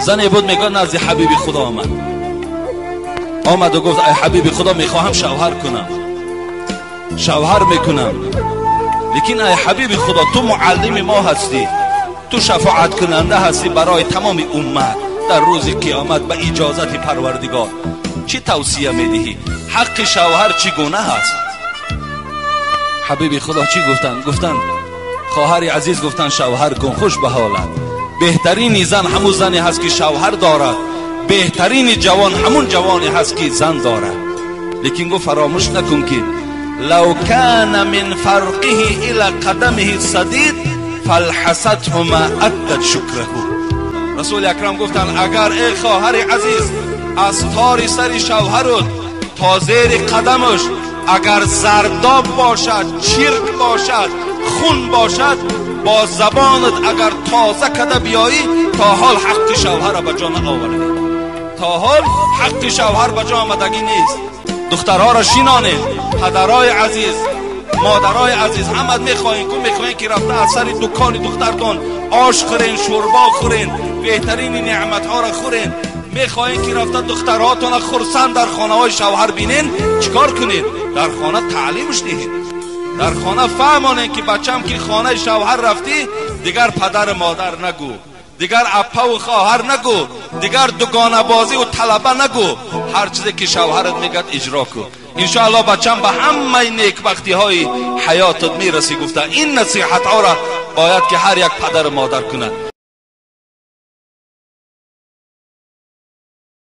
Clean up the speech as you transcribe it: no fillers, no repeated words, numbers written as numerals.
Зане буд, мегӯяд, назди ҳабиби Худо омад. Омаду гуфт: ай ҳабиби Худо, мехоҳам шавҳар кунам, шавҳар мекунам, лекин ай ҳабиби Худо, ту муаллими мо ҳастӣ, ту шафоаткунанда ҳастӣ барои тамоми уммат дар рӯзи қиёмат ба иҷозати Парвардигор. Чӣ тавсия медиҳӣ? Ҳаққи шавҳар чӣ гуна ҳаст? Ҳабиби Худо чӣ гуфтанд? Гуфтанд: хоҳари азиз, гуфтанд, шавҳар кун, хуш ба ҳолат. Беҳтарини зан ҳамун зане ҳаст, ки шавҳар дорад, беҳтарини ҷавон ҳамун ҷавоне ҳаст, ки зан дорад. Лекин гуфт: фаромӯш накун, ки лав кана мин фарқиҳи ила қадамиҳи садид фалҳасатҳу ма аддат шукраҳу. Расули акрам гуфтанд: агар, эй хоҳари азиз, аз тори сари шавҳарут то зери қадамаш агар зардоб бошад, чирк бошад, хун бошад, бо забонат агар тоза када биёӣ, то ҳол ҳаққи шавҳара ба ҷо наовардӣ, то ҳол ҳаққи шавҳар ба ҷо омадагӣ нест. Духтарҳоро шинонед, падарои азиз, модарои азиз, ҳамат мехоҳем ку мехоҳем, ки рафта аз сари дукони духтартон ош хӯрен, шӯрбо хӯрен, беҳтарини неъматҳоро хӯрен. Мехоҳем, ки рафта духтарҳотона хурсанд дар хонаҳои шавҳар бинен. Чикор кунед? Дар хона таълимш диҳед, дар хона фаҳмонед, ки бачам, ки хонаи шавҳар рафтӣ, дигар падару модар нагӯ, дигар аппаву хоҳар нагӯ, дигар дугонабозиву талаба нагӯ, ҳар чизе ки шавҳарат мегӯяд, иҷро кун. Иншоалло, бачам, ба ҳамаи некбахтиҳои ҳаётат мерасӣ. Гуфта, ин насиҳатҳоро бояд, ки ҳар як падару модар кунад.